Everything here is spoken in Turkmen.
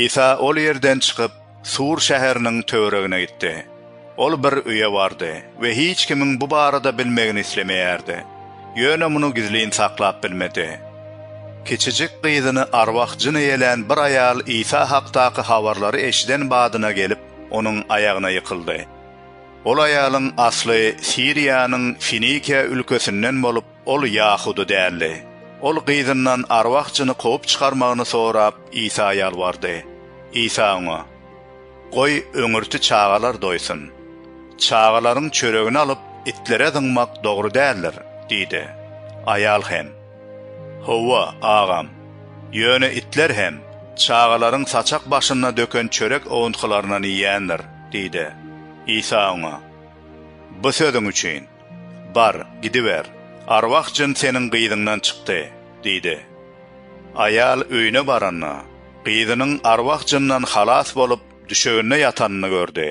Isa ol ýerden çykyp, Sur şäheriniň töweregine gitdi. Ol bir öýe bardy we hiç kimiň bu barada bilmegini islemeýärdi. Ýöne muny gizlin saklap bilmedi. Kiçijik gyzyny arwah-jyn eýelän bir aýal Isa hakdaky habarlary eşiden badyna gelip, onuň aýagyna ýykyldy. Ol aýalyň asly Siriýanyň Finikiýa ülkesinden bolup, ol ýahudy däldi. Ol gyzyndan arwah-jyny kowup çykarmagyny sorap, Isa ýalbardy. Isa oňa, Goý, öňürti çagalar doýsun. Çagalaryň çöregini alyp, itlere zyňmak dogry däldir diýdi. Aýal hem, Hawa, agam. Ýöne itler hem çagalaryň saçak başynda döken çörek owuntgylaryndan iýýändir diýdi. Isa oňa, Bu sözüň üçin, bar, gidiber, arwah-jyn seniň gyzyňdan çykdy diýdi. Aýal öýüne baranda, gyzynyň arwah-jyndan halas bolup, düşeginde ýatanyny gördi.